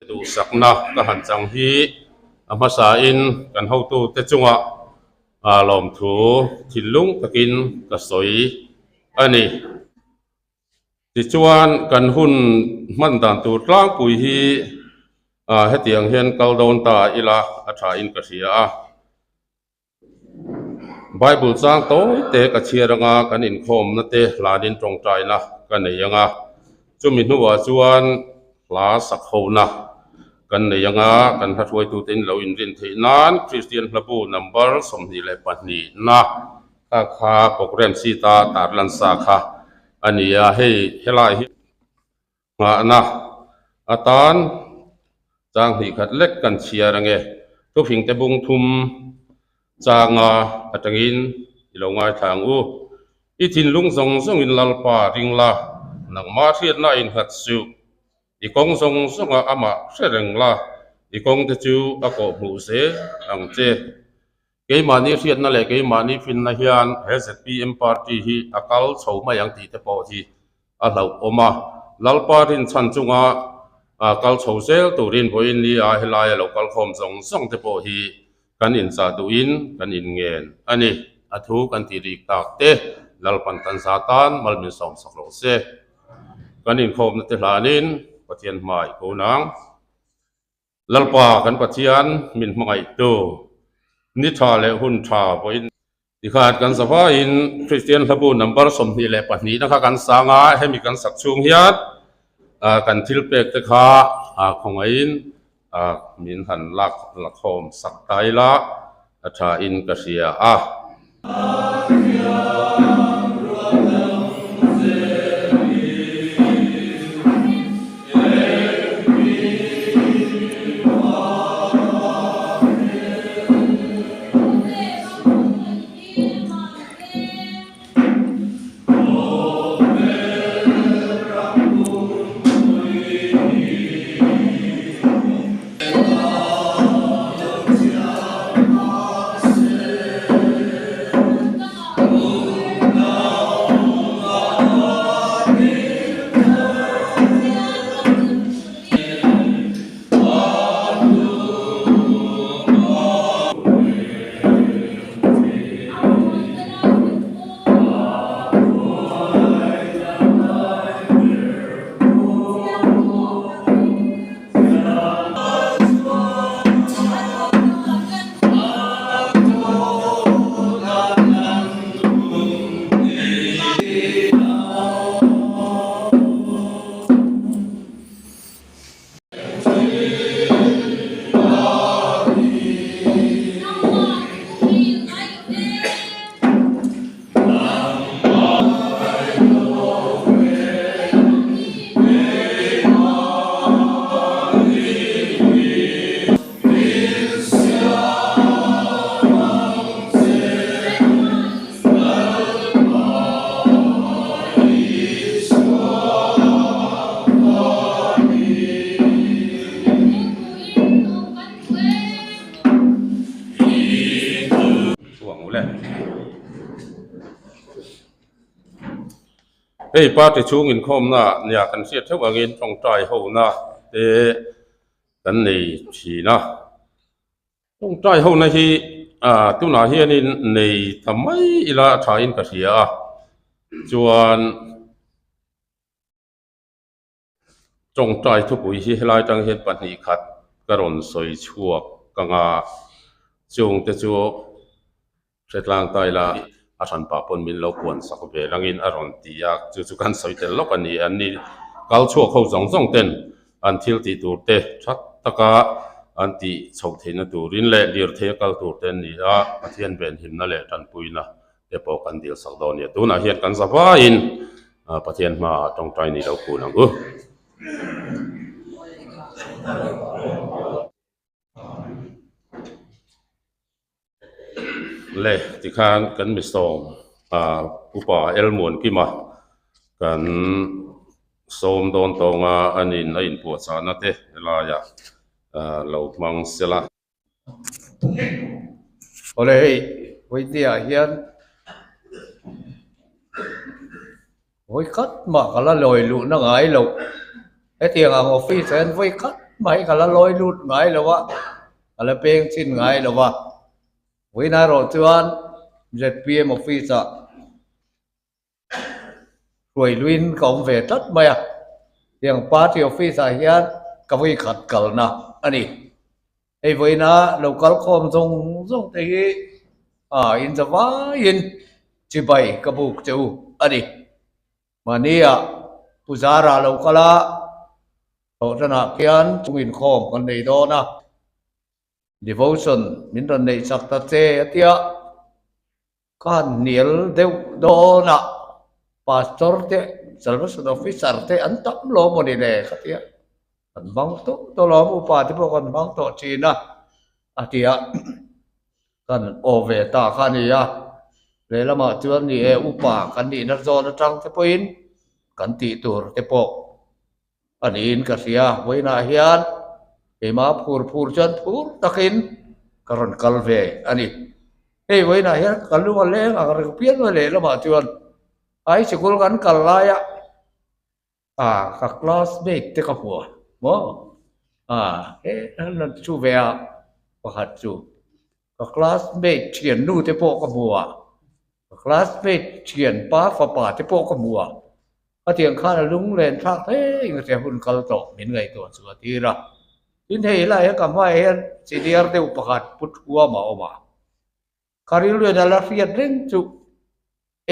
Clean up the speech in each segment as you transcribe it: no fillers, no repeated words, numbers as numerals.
Duhsakna ka han chang hi a hmasain kan hotute chungah lawmthu thinlung takin ka sawi a ni. Tichuan kan hun hman dan tur tlangpui hi hetiang hian kal dawn ta ila a thain ka hria a. Bible chang tawi te ka chhiar anga kan inkhawmna te hlanin tawngtaina ka nei anga chumi hnuah chuan hla sak hona kan nei anga kan hla hruaitute in lo inrin theih nan Kristian hlabu number 22 na kha kha programme sheet a tarlan sa kha a ni a hei helai hi Nghahna atan chang hnih khat lek kan chhiar ange. Thufingte bung thum changa atangin i lo ngaithla ang u. I thinlung zawng zawngin Lalpa ring la, nangmah hriatna a innghat suh. I kawng zawng zawngah amah hre reng la, i kawngte chu a kawhhmuh zel ang che. Keimahni hriatna leh keimahni finna hian he zpm party hi a kal chho mai ang tih te pawh hi a hlauhawm a. Lalpa rinchhan chunga kal chho zel turin vawiin ni a helaia lo kal khawm zawng zawng te pawh hi kan inchah duhin kan inngen a ni. A thu kan tih rik tak te Lalpan kan za tan mal min sawmsak rawh se. Kan inkhawmna te hlanin Pathian hmai ko nang. Lalpa kan Pathian min hmangaihtu ni tha leh hun tha vawiin tikhan kan zavaiin Kristian hlabu number 22 na kha kan sang a, hemi kan sak chhung hian kan thil pek te kha khawngaihin min han lak lakhawm sak ta ila a tha in ka hria a. Hei party chhung inkhawmna nia kan hriat theuh angin tawngtai hona te kan nei thin a. Tawngtai hona hi ah tunah hianin nei ta mai ila a thain ka hria a chuan Tawngtai thupui hi helai atang hian pahnih khat ka rawn sawi chhuak ang a, chungte chu hretlang ta ila a hran pah pawn min lo puan sak ve langin a rawn ti a, chu chu kan sawi tel lawk a ni. An ni kal chhuak ho zawng zawng ten an thil tih tur te tha taka an tih chhoh theihna turin leh lirthei a kal tur te an ni a, Pathian venhimna leh tanpuina te pawh kan dil sak dawn a nia. Tunah hian kan za vaiin Pathian hmaah tawngtai ni lo kun ang u. Le tikhan kan mi sawm upa Elmuan Kima kan sawm dawn tawnga anin a inpuahchahna te helaiah lo hmang sela. Awle hei Vawinia ah hian vawi khat mah ka la lawi luhna ngai loh hetiang ang office ah hian vawi khat mah hi ka la lawi lut ngai lo a, ka la peng chin ngai lo a. Vawiin erawh chuan zpm office ah hruai luin ka awm ve tlat mai a, tiang party office ah hian ka vawi khat kalna a ni. Hei vawiina lo kal khawm zawng zawng te hi ah in za vaiin chibai ka buk che u a ni. Mahnia Pu Zara lo kal a, thawhtanah khian chung inkhawm kan nei dawn a, devotion min rawn neih chak ta che a tia. Ka han hnial deuh dawn a, Pastor te, Salvation Officer te an tam lo maw ni le ka ti a, kan hmang tawh tawh lo, upa te pawh kan hmang tawh thin a, a ti a, kan aw ve ta kha a ni a, lehlamah chuan ni e upa kan nihna zawn atang te pawhin kan tih tur te pawh A niin ka hria, vawiinah hian keimah phur phur chuan phur takin ka rawn kal ve a ni. Hei vawiinah hian ka lu a leng ang reng pian mai lehlamah chuan high sikul kan kal laia ah ka classmate te ka hmu a maw ah he an rawn thu ve a pakhat chu ka classmate thiannu te pawh ka hmu a. Ka classmate thianpa fapa te pawh ka hmu a, khatiang khan a lunglen thlak hle in ka hun kal tawh min ngaihtuah chu a tir a. Tin hei helaiah hian ka hmaah hian senior deuh pakhat Pu Thuam a awm a, ka rilruin a la hriat reng chu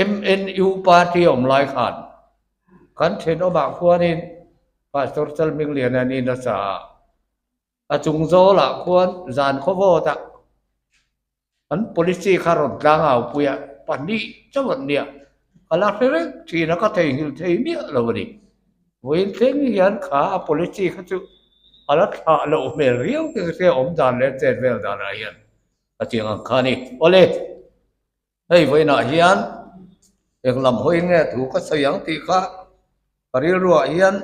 MNU party a awm lai khan kan thenawmah khuanin Pastor Chalhmingliana an in a sa a, a chung zawlah khuan zan khawvawt a An policy kha rawn tlang au pui a, pahnih chauh an nia. Ka la hre reng thin a, ka theihnghilh thei miah lo a ni. Vawiin thleng hian kha a policy kha chu a la thlah loh hmel riau te ka hria awm dan leh chet vel danah hian ka chiang ang kha a ni. Awle, hei vawiinah hian eng lam hawi nge thu ka sawi ang tih kha ka rilruah hian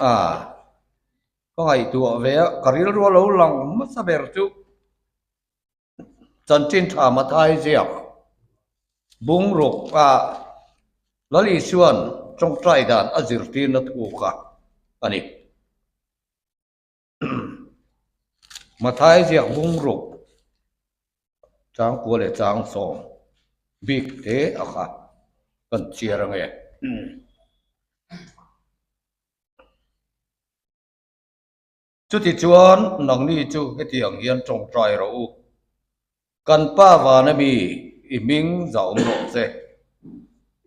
ah Ka ngaihtuah ve a, ka rilru a lo lang hmasa ber chu chanchin tha Mathai ziak bungruk a Lal Isua'n tawngtai dan a zirtirna thu kha a ni. Mathai ziak bungruk changkua leh changsawm bik te a kha kan chhiar ange. Chutichuan nangni chu hetiang hian tawngtai rawh u, Kan Pa vana mi i hming zah awm rawh che,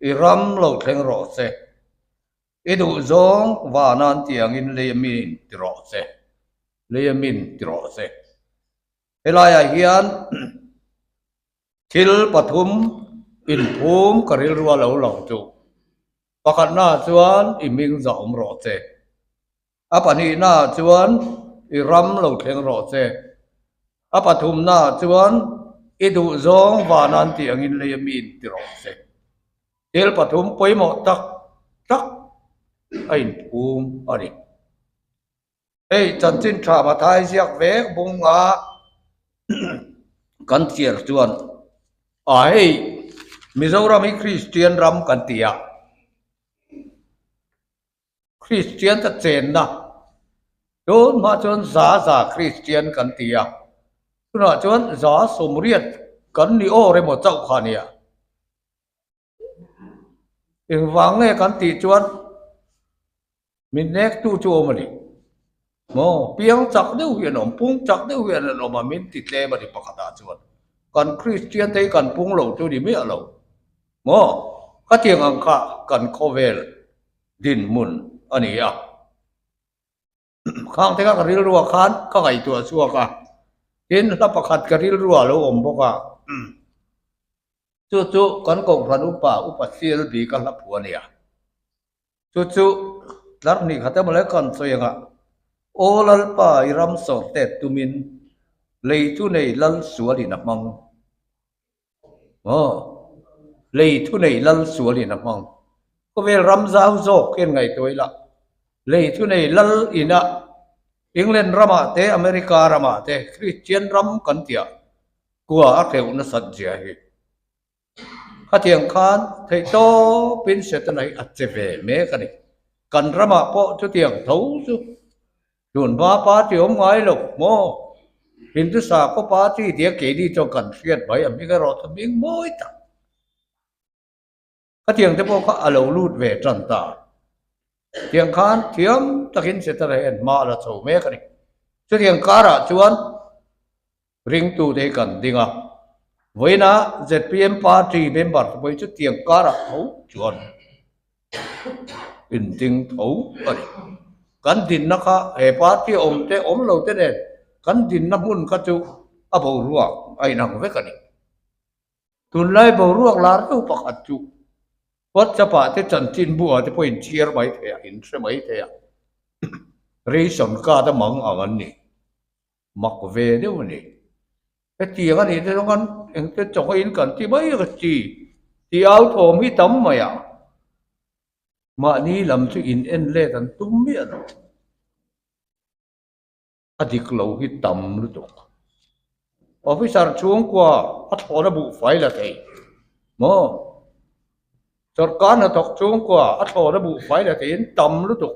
i ram lo thleng rawh che, i duhzawng vanan tiangin lei a min ti rawh che, lei a min ti rawh che. Helaiah hian thil pathum inphum ka rilru a lo lang chu. Pakhatnaah chuan i hming zah awm rawh che. A pahnihnaah chuan i ram lo thleng rawh che. A pathumnaah chuan i duhzawng vanan tih angin lei a mi inti rawh che. Thil pathum pawimawh tak tak a inphum a ni. Hei chanchin tha Mathai ziak vek bunga kan chiar chuan a hei Mizoram hi Kristian ram kan ti a, Kristian te chenna tun hma chuan za za Kristian kan ti a, tunah chuan za sawmriat kan ni awr emaw chauh kha a nia. Engvang nge kan tih chuan min nektu chu awm a ni. Maw piang chak deuh hi an awm, pung chak deuh hi an awm a, min ti tlem a ni pakhatah chuan. Kan Kristian te hi kan pung lo chu ni miah lo. Maw khatiang ang kha kan khawvel dinhmun a ni a. Khang te kha ka rilruah khan ka ngaihtuah chhuak a, tin hla pakhat ka rilruah a lo awm bawk a, chu chu kan kohhran upa upa CLB ka hla phu a nia. Chu chu tlar hnih khat emaw le kan sawi ang a, Aw Lalpa i ram sawr tet tumin lei chu nei lal sualin a hmang. Aw, lei thu nei lal sualin a hmang. Khawvel ram zau zawk hian ngaihtuah ila, lei thu nei lal ina England ramah te America ramah te Christian ram kan tih ah kua a hreuh nasat zia hi. Khatiang khan theihtawpin Setana hi a che ve mek a ni. Kan ramah pawh chutiang tho chu. Tunhma party awm ngai lo maw? Hindu sakhaw party tia keini chuan kan hriat mai a hming erawh chu hming mawi tak. Khatiang te pawh kha a lo lut ve tan ta. Tiang khan thiam takin Setana hian hma a la chho mek a ni. Chutiang karah chuan ringtute hi kan ding a, vawiina zpm party member te pawh hi chutiang karah tho chuan inding tho a ni. Kan dinna kha he party awm te awm lo te nen kan dinna hmun kha chu a boruak a inang vek a ni. Tunlai boruak lar deuh pakhat chu WhatsApp ah te chanchinbu ah te pawh in chhiar mai thei a, in hre mai thei a, ration card a mang ang an ni, mak ve deuh a ni. Hetiang a nih te chuan engte chawngaiin kan ti mai a ti tih au thawm hi tam mai a, mahni lam chu in en let an tum miah lo. A dik lo hi tam lutuk. Officer chhungkua a thlawhna buhfai la thei maw? Sawrkar hnathawk chhungkua a thlawhna buhfai la thei in tam lutuk.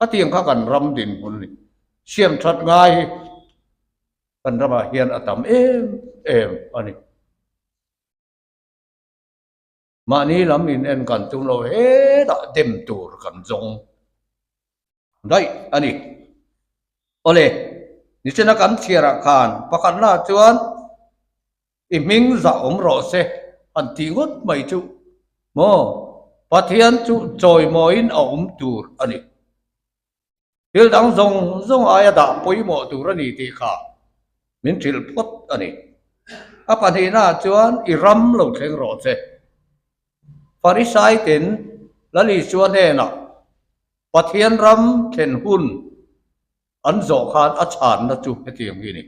A tiang kha kan ram dinhmun a ni. Siam that ngai hi kan ramah hian a tam em em a ni. Mahni lam in en kan tum lo hetah dem tur kan zawng daih a ni. Awle, nichina kan chhiarah khan pakhatna chuan i hming zah awm rawh se han tih ngawt mai chu maw Pathian chu chawimawiin a awm tur a ni. Thil dang zawng zawng aia dah pawimawh tur a ni tih kha min hrilh phawt a ni. A pahnihnaah chuan i ram lo thleng rawh che. Farisai ten Lal Isua hnenah Pathian ram thlen hun an zawh khan a chhanna chu hetiang hi a ni.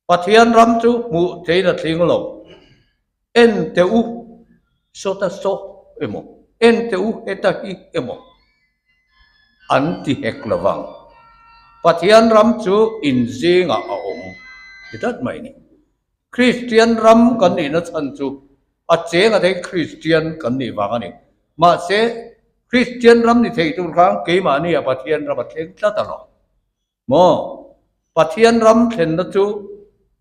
Pathian ram chu hmuh theiin a thling lo. En teh u, sawta saw emaw, en teh u heta hi emaw an ti hek lo vang. Pathian ram chu in zingah a awm ti tlat mai ni. Kristian ram kan nihna chhan chu a cheng a thei Kristian kan nih vang a ni. Mahse, Kristian ram ni thei tur khan keimahni ah Pathian ram a thleng tlat alawm. Maw? Pathian ram thlenna chu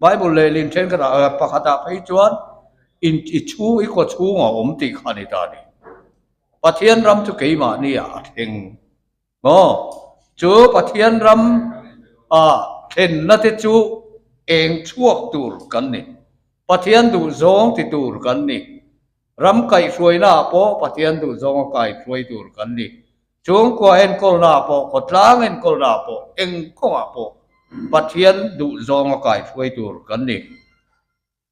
Bible lehlin thenkhatah pakhatah phei chuan in i chhung i kaw chhung a awm tih kha a ni ta a ni. Pathian ram chu keimahni ah a thleng. Maw? Chu Pathian ram a thlenna te chu eng chhuak tur kan ni. Pathian duhzawng ti tur kan ni. Ram kaihhruaina ah pawh Pathian duhzawng a kaihhruai tur kan ni. Chhungkua enkawlna ah pawh, khawtlang enkawlna ah pawh, eng kawngah pawh Pathian duhzawng a kaihhruai tur kan ni.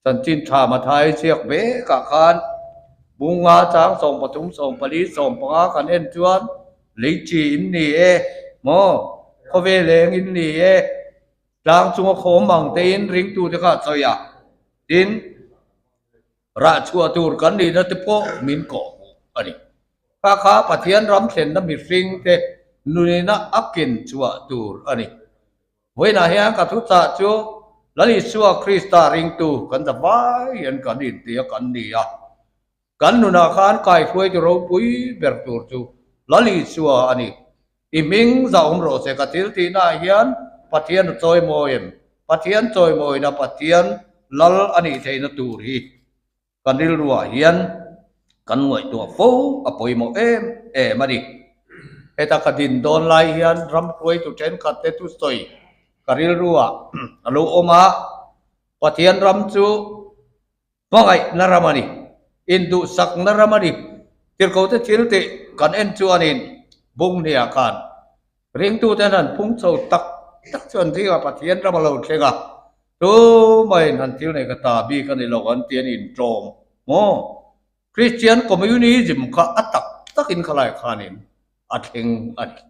Chanchin tha Mathai chhiak vekah khan Bunga chang 13, 14, 15 kan en chuan Leichi in ni e maw? Khawvel eng in ni e? Tlang chunga khawm ang tein ringtute kha a chawi a, tin, Rah chhuah tur kan nihna te pawh min kawh hmuh a ni. Kha kha Pathian ram thlenna mihring te nunina a ken chhuah tur a ni. Vawiinah hian ka thuchah chu Lal Isua Krista ringtu kan za vai hian kan intia kan ni a. Kan nunah khan kaihruaitu ropui ber tur chu Lal Isua a ni. I hming zah awm rawh se ka thil tihnaah hian Pathian a chawimawi em? Pathian chawimawina Pathian lal a nih theihna tur hi kan rilruah hian kan ngaihtuah fo a pawimawh em em a ni. Heta ka din dawn lai hian ram hruaitu thenkhat te thusawi ka rilruah a lo awm a, Pathian ram chu Hmangaihna ram a ni. Induhsakna ram a ni. Tirhkohte thil tih kan en chuanin bung hniah khan ringtuten han phung chho tak tak chu an zingah Pathian ram a lo thleng a, tumaiin han thil nei ka ta bik a ni lo an ti an inṭawm maw? Christian Communism kha a tak takin khalai khanin a thleng a ni.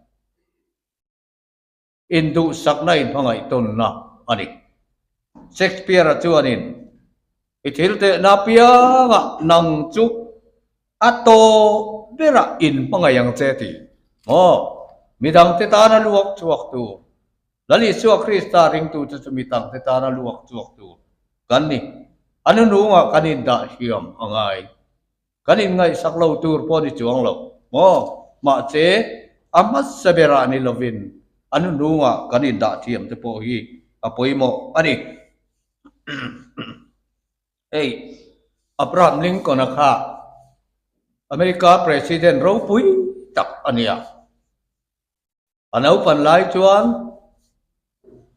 Induhsakna inhmangaih tawnna a ni. Shakespeare-a chuanin, I thil tehna apiangah nang chu a tawp berah inhmangaih ang che ti maw? Midangte tana luak chhuak tur, Lal Isua Krista ringtute chu midangte tana luak chhuak tur kan ni. A nunungah kan indah hriam a ngai. Kan inngaihsak lo tur pawh ni chuang lo maw? Mahse, A hmasa berah ni lovin a hnuhnungah kan indah thiam te pawh hi a pawimawh a ni. Hei Abraham Lincoln-a kha America President ropui tak a nia. A naupan lai chuan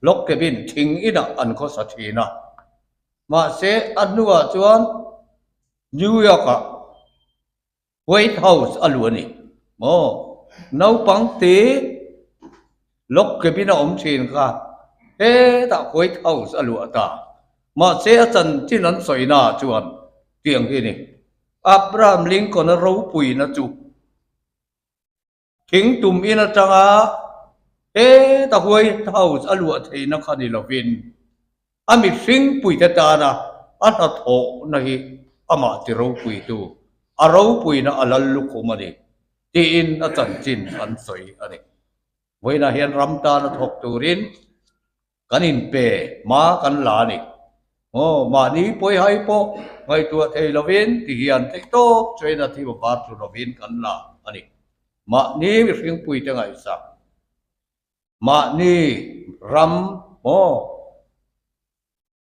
log cabin thing inah an khawsa thin a. Mahse a hnuah chuan New York-ah White House a luh a ni maw? Naupang te log cabin a awm thin kha hetah White House a luah ta. Mahse a chanchin an sawina chuan tiang hi a ni. Abraham Lincoln-a ropuina chu Thing tum in atanga heta White House a luah theihna kha ni lovin a mihring puite tana a hnathawhna hi amah ti ropuitu, a ropuina a lal lukhum a ni tiin a chanchin an sawi a ni. Vawiinah hian ram tana thawk turin Kan inpe hma kan la a ni. Aw, mahni pawihai pawh ngaihtuah thei lovin ti hian theihtawp chuain a thim a var thlu lovin kan la a ni. Mahni mihringpuite ngaihsak, mahni ram maw,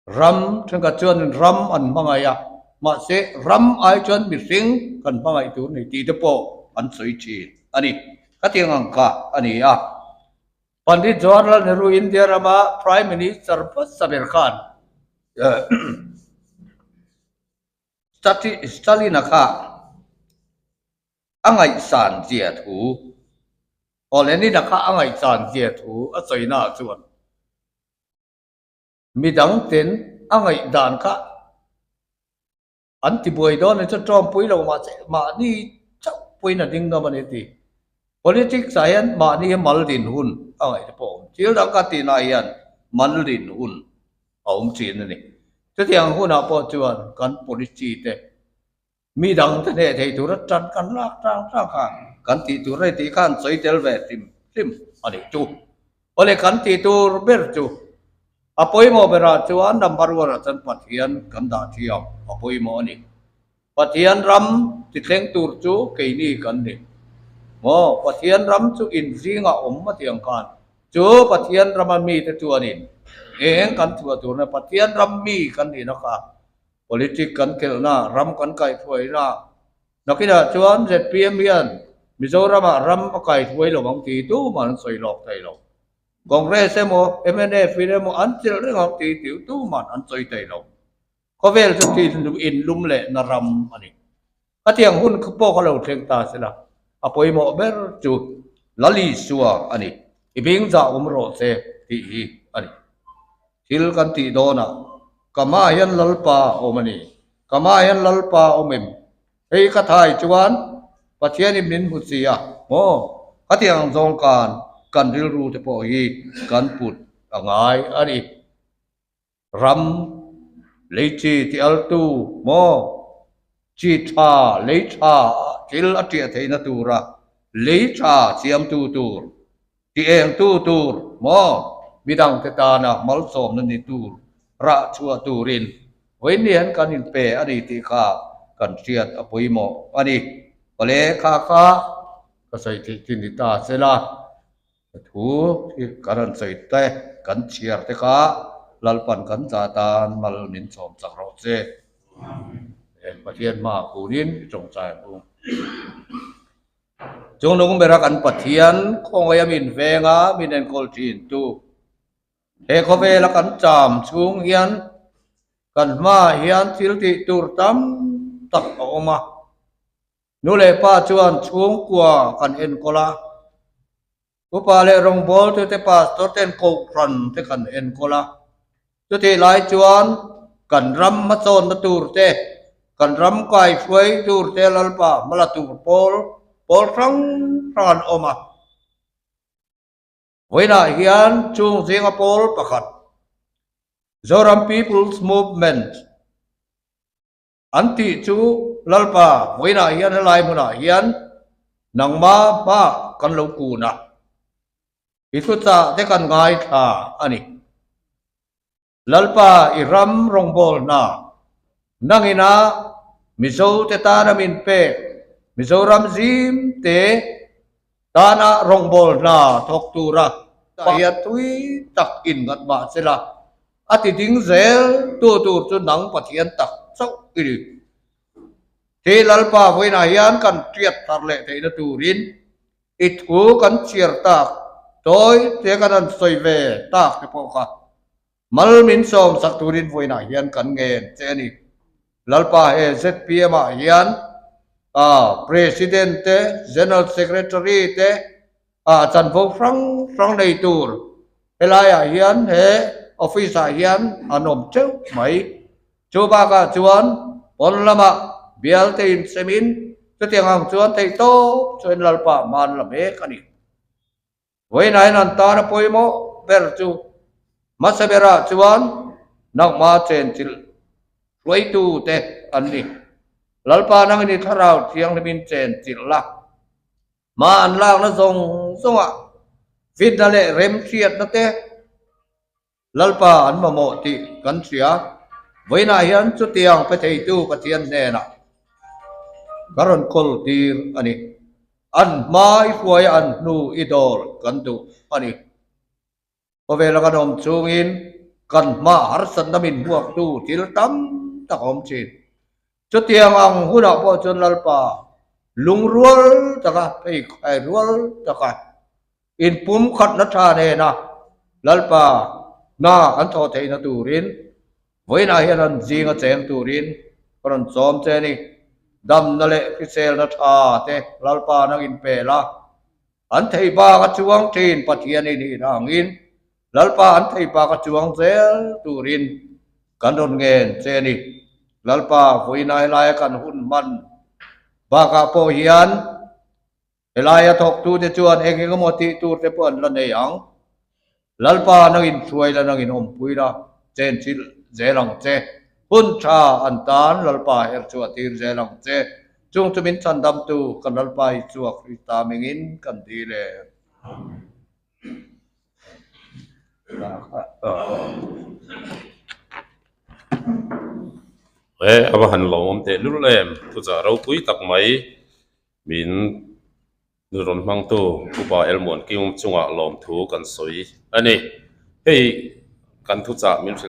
ram thenkhat chuanin ram an hmangaih a, mahse ram ai chuan mihring kan hmangaih tur ni tih te pawh an sawi thin a ni. Khatiang ang kha a ni a. Pandit Jawaharlal Nehru India rama Prime Minister hmasa ber khan Stalin-a kha a ngaihsan zia thu aw Lenin-a kha a ngaihsan zia thu a sawina chuan midang ten a ngaihdan kha An tibuai dawn ni chu tawngpui lo mahse mahni chauh puiin a ding ngam a ni ti. Politics ah hian mahni hi mal din hun a ngaih te pawh a awm. Thil dang ka tihna ah hian mal din hun a awm thin a ni. Chutiang hunah pawh chuan kan policy te mi dang te hneh thei tura tan kan lak tang tang kha kan tih tur a ni tih khan sawi tel ve hrim hrim a nih chu. Awle kan tih tur ber chu A pawimawh berah chuan number one ah chuan Pathian kan dah thiam a pawimawh a ni. Pathian ram ti thleng tur chu keini kan ni. Maw? Pathian ram chu inzingah awm a tih ang khan chu Pathian rama mite chuanin eng kan chhuah tur na Pathian ram mi kan nihna kha politic kan khelhna, ram kan kaihhruaina nakinah chuan zpm hian Mizoramah ram a kaihhruai lo ang tih tumah an sawi lawk thei lo. Congress emaw mnf in emaw an chelh reng ang tih tih tuman an sawi thei lo. Khawvel chu thil in lum leh na ram a ni. Khatiang hun pawh kha lo thleng ta sela a pawimawh ber chu Lal Isua a ni. I bing zah awm rawh se tih hi a ni. Thil kan tih dawnah ka hmaah hian Lalpa a awm a ni. Ka hmaah hian Lalpa a awm em? Hei ka thai chuan Pathianin min hmu si a maw? Khatiang zawng kan kan rilru te pawh hi kan put a ngai a ni. Ram lei chi ti altu maw? Chi tha lei tha thil a ṭiah theihna tura lei tha siamtu tur, ti engtu tur maw? Midangte tana malsawmna ni tur rah chhuah turin Vawiin hian kan inpe a ni tih kha kan hriat a pawimawh a ni. Awle kha kha ka sawi theih chi ni ta se la, ka thu hi kan rawn sawi te, kan chhiar te kha Lalpan kan za tan mal min chhawm chak rawh che. Pathian hmaah kunin i tawngtai ang u. Chungnung bera kan Pathian khawngaih a min venga min enkawl thin tu. He khawvela kan cham chhung hian kan hmaah hian thil tih tur tam tak a awm a. Nu leh pa chuan chhungkua kan enkawl a, upa leh rawngbawltute pastor ten kohhran te kan enkawl a. Chutih lai chuan kan ram hmasawnna tur te, kan ram kaihruai tur te Lalpa hmala tur pawl pawl hrang hrang an awm a. Vawiinah hian chung zinga pawl pakhat, Zoram People's Movement an tih chu Lalpa vawiinah hian helai hmunah hian nangma hma kan lo kun a, i thuchah te kan ngaithla a ni. Lalpa i ram rawngbâwl hna nangina Mizote tana min pek Mizoram zim te Tana rawngbâwl hna thawk tura hian tui tak inngat mah sela, a ti ding zel tu tur chu nang Pathian tak chauh i ni. Thi Lalpa vawiinah hian kan hriat thar leh theihna turin i thu kan chhiar tak tawi te kan han sawi ve tak te pawh kha Mal min sawm sak turin vawiinah hian kan ngen che a ni. Lalpa he zpm ah hian President te, General Secretary te chanvo hrang hrang nei tur helaiah hian he office ah hian an awm teuh mai. Chu bakah chuan pawn lamah bial te insemin chutiang ang chuan theihtawp chuan Lalpa hman la mek a ni. Vawiinain an tan a pawimawh ber chu hmasa berah chuan nangma chenchilh hruaitu te an ni. Lalpa nangin i thlarau thianghlimin chenchilh la. Hma an lakna zawng zawngah fitna leh remhriatna te Lalpa an mamawh tih kan hria. Vawiinah hian chutiang pe theitu Pathian hnenah ka rawn kawl tir a ni. An hma i hruaia an hnu i dawr kan duh a ni. Khawvela kan awm chungin kan hma harsatna min hmuaktu thil tam tak a awm thin. Chutiang ang hunah pawh chuan Lalpa lungrual taka pheikhai rual taka Inpumkhatna tha nena Lalpa hna an thawh theihna turin vawiinah hian an zinga cheng turin ka rawn chawm che a ni. Damna leh hriselna tha te Lalpa nang inpel a, an thei bak a chuang thin Pathian i nih angin Lalpa an thei bak a chuang zel turin kan rawn ngen che a ni. Lalpa vawiinah helaia kan hun hman bakah pawh hian Helaia thawktute chuan eng eng emaw tih tur te pawh an la nei ang. Lalpa nang inhruai la, nang inawmpui la, chenchilh zel ang che. Hun tha an tan Lalpa her chu a tir zel ang che. Chung chu min chhandamtu kan Lalpa Isua Krista mingin kan dil e. He a va han lawmawm tehlul em, thuchah ropui tak mai. Min rawn hmangtu Upa Elmuan Kiung chungah lawmthu kan sawi a ni. Hei kan thuchah min hrilh.